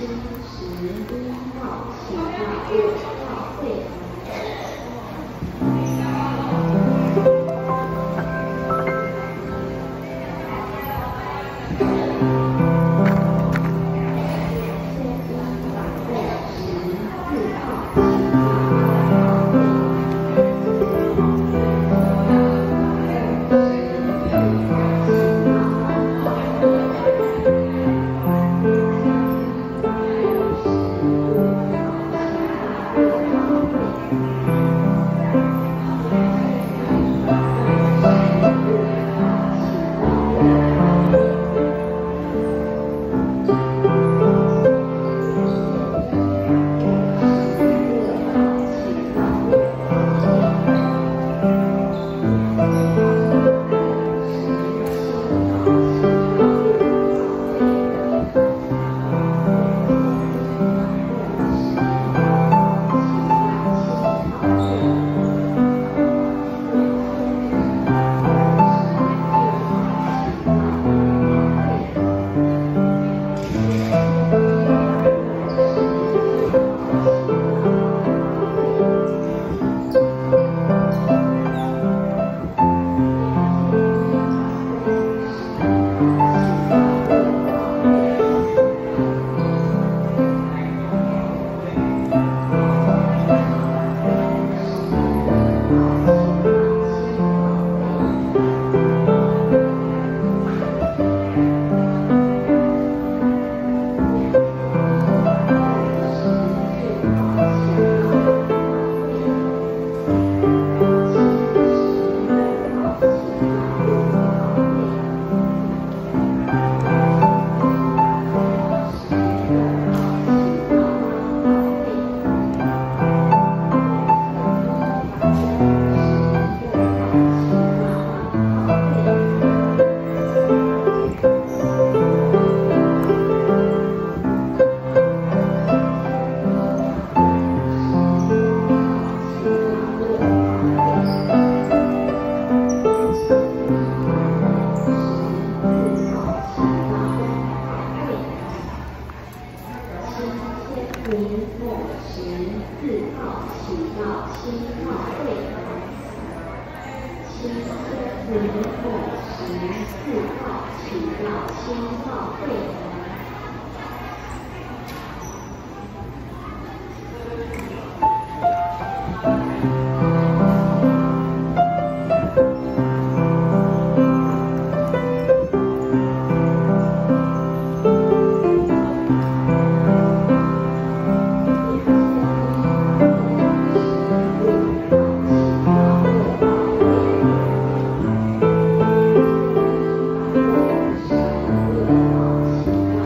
七十一號啟到五號會合。2124號啟到二號會合。24號啟到三號會合。2125號啟到六號會合。2125號啟到六號會合。2122號啟到五號會合。2127號啟到五號會合。2126號啟到七號會合。2124號啟到八號會合。2124號啟到八號會合。2130號啟到六號會合。2135號啟到七號會合。2124號啟到八號會合。72號啟到五號會合。2132號啟到八號會合。2136號啟到八號會合。2133號啟到六號會合。2134號啟到三號會合。7054號啟到七號會合。7054號啟到七號會合。2115啟到六號會合。2116號啟到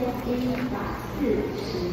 142號起到6號會頭，2143號起到8號會頭。42號起到6號會頭。143號起到8號會頭。2144號起到5號會頭。2145號起到7號會頭。2146號起到6號會頭。2147號起到6號會頭。75號起到3號會頭。2148號起到5號會頭。2146號起到7號會頭。2150號起到6號會頭。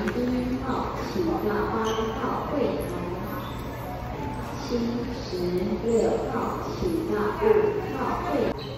2151号起到8號會頭。76號起到5號會頭。77號起到6號會頭。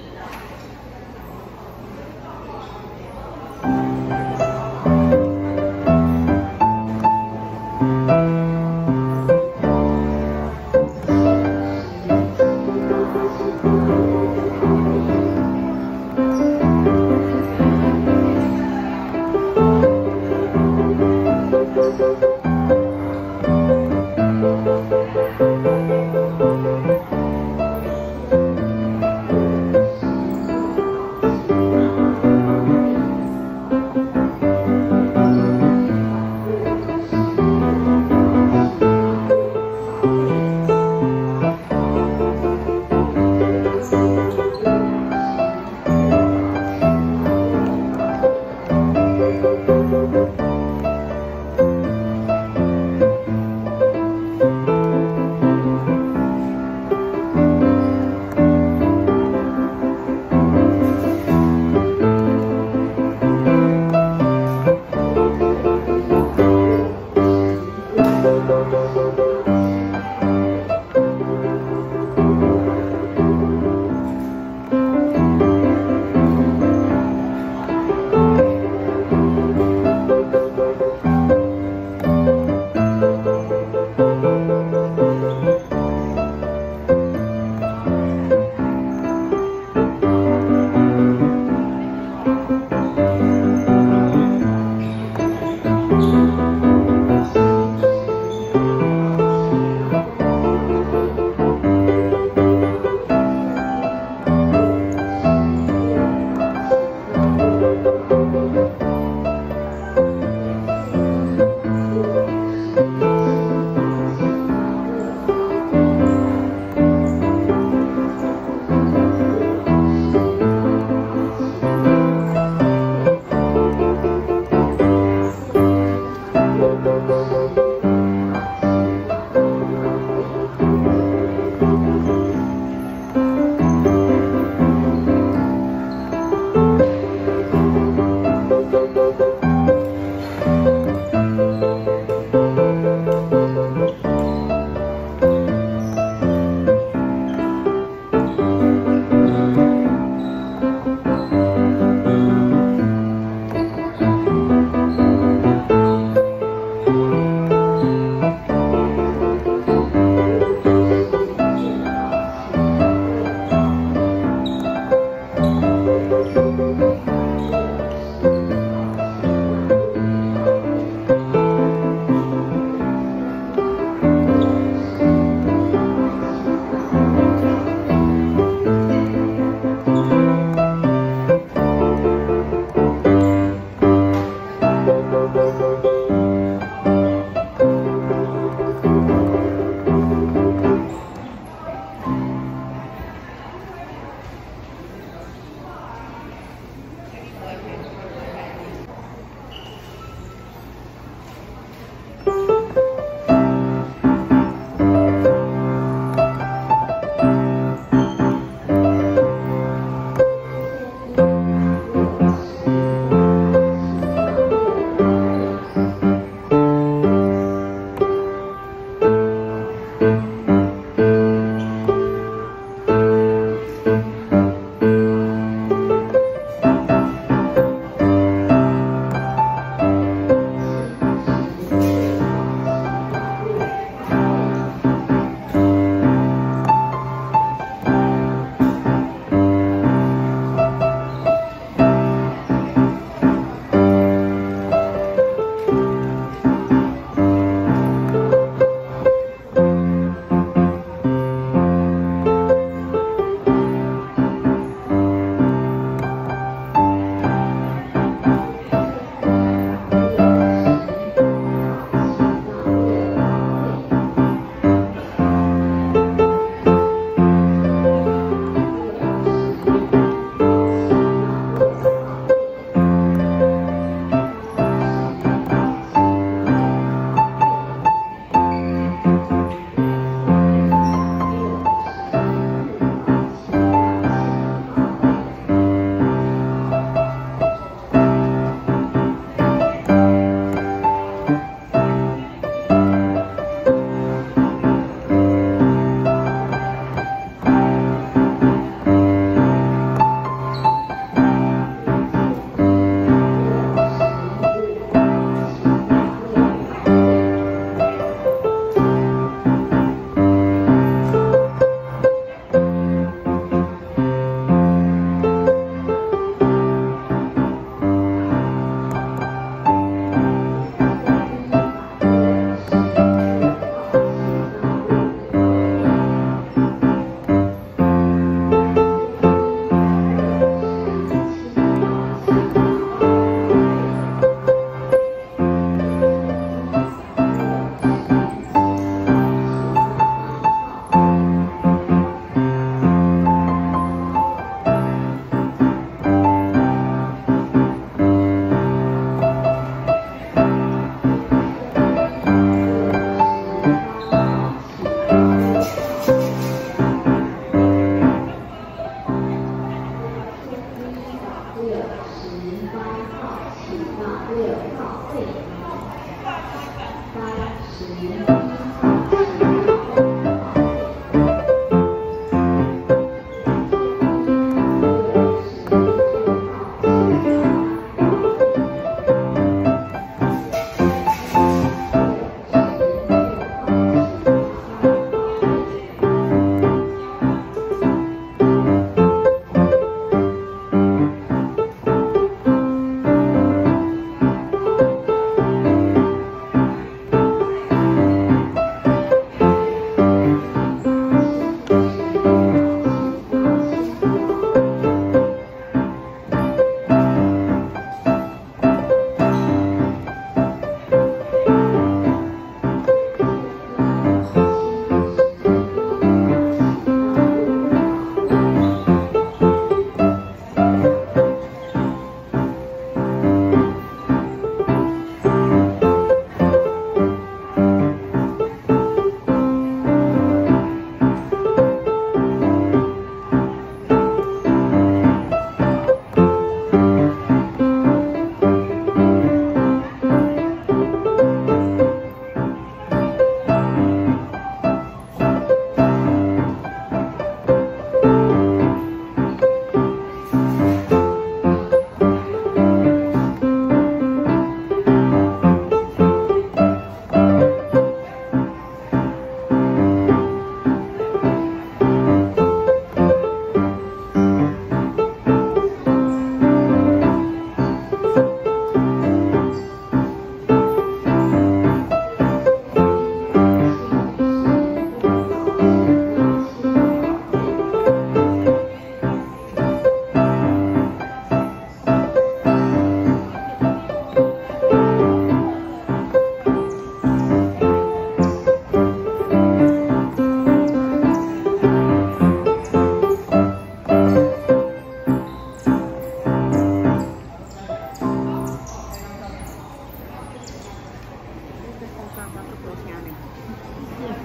到六號櫃台，81號請到三號櫃台，69號請到八號櫃台，69號請到八號櫃台，76號請到七號櫃台。71號請到五號櫃台。76號請到七號櫃台。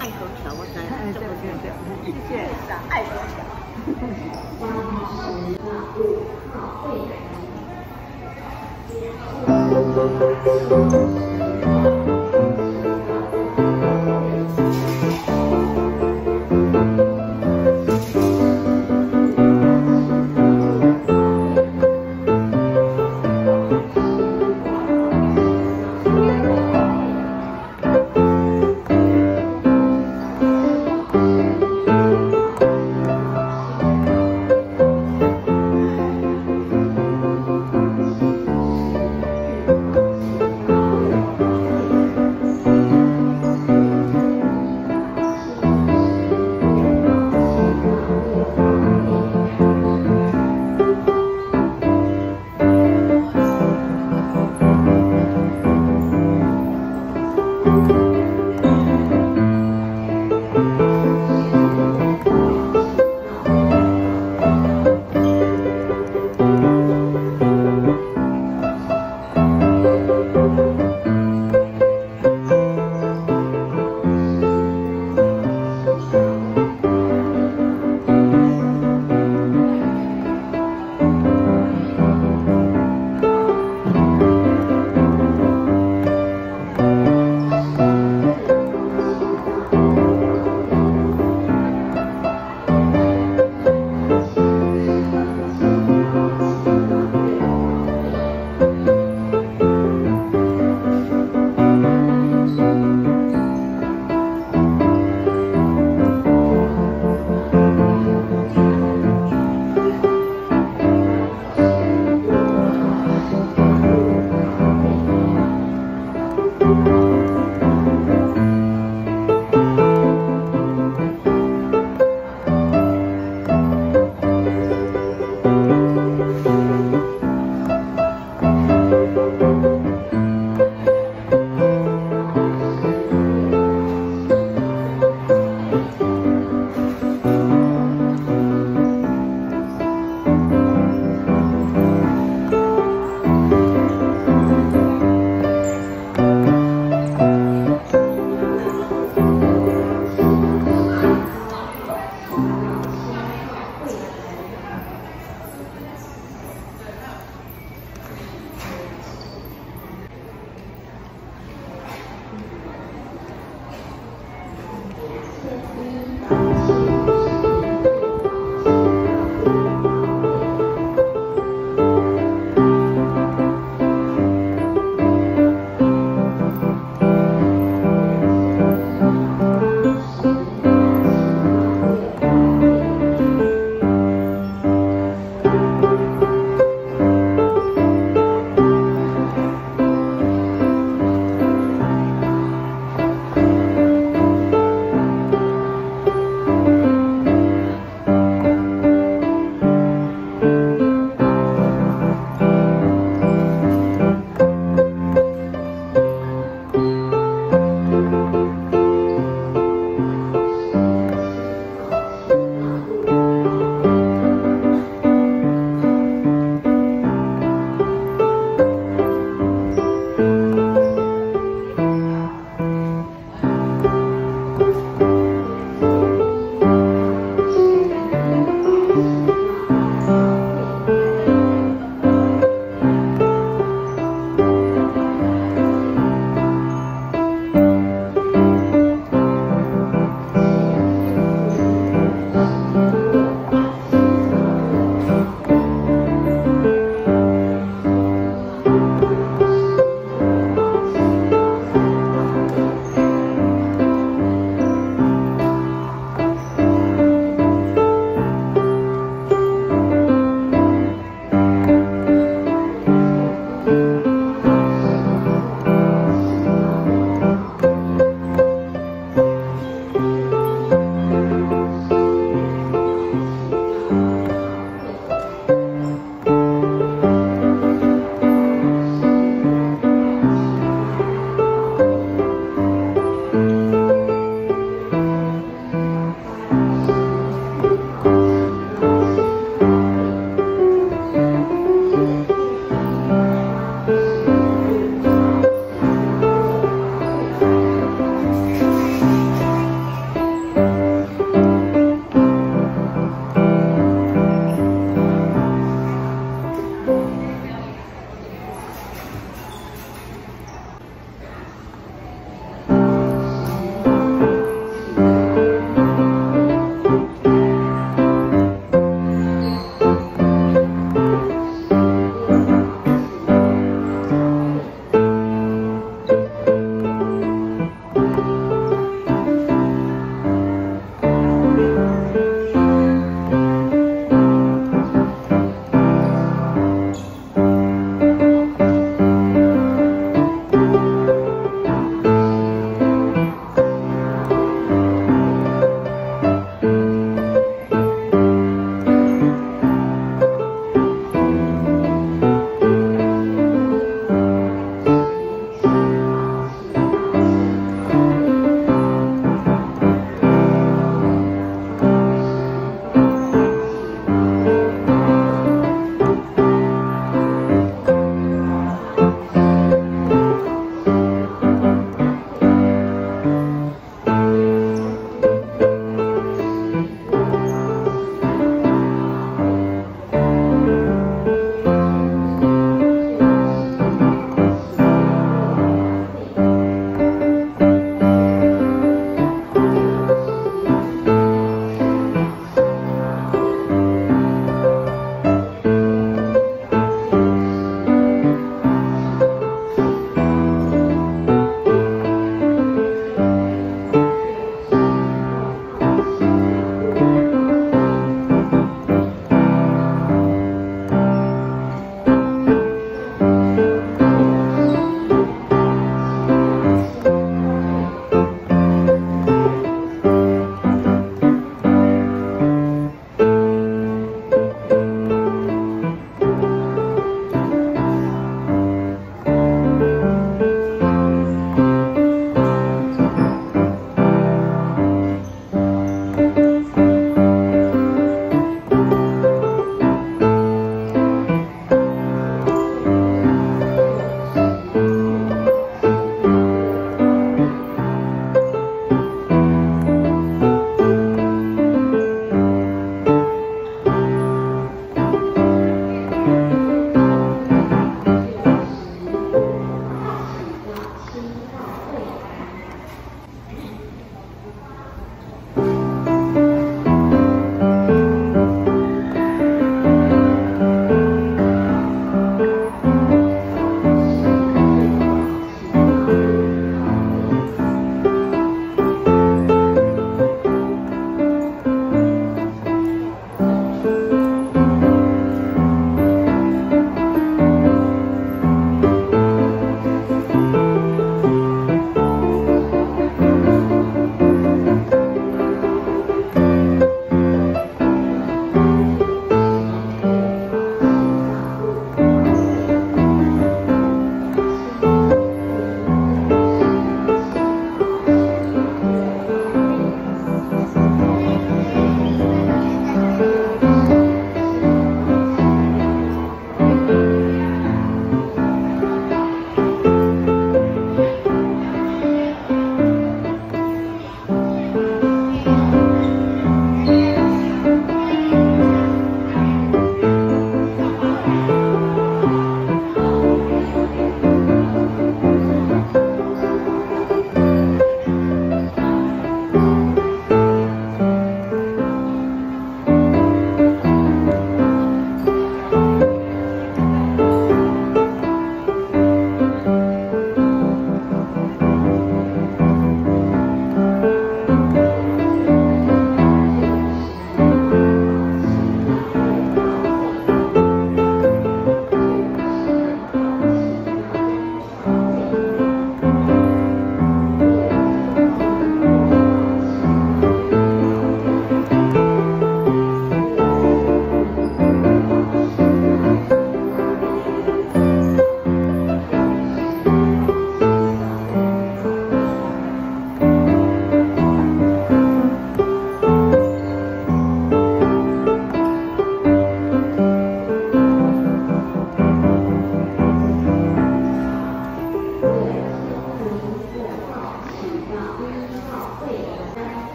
愛河橋我知，這個對對，謝謝，愛河橋。80到5號櫃台，68、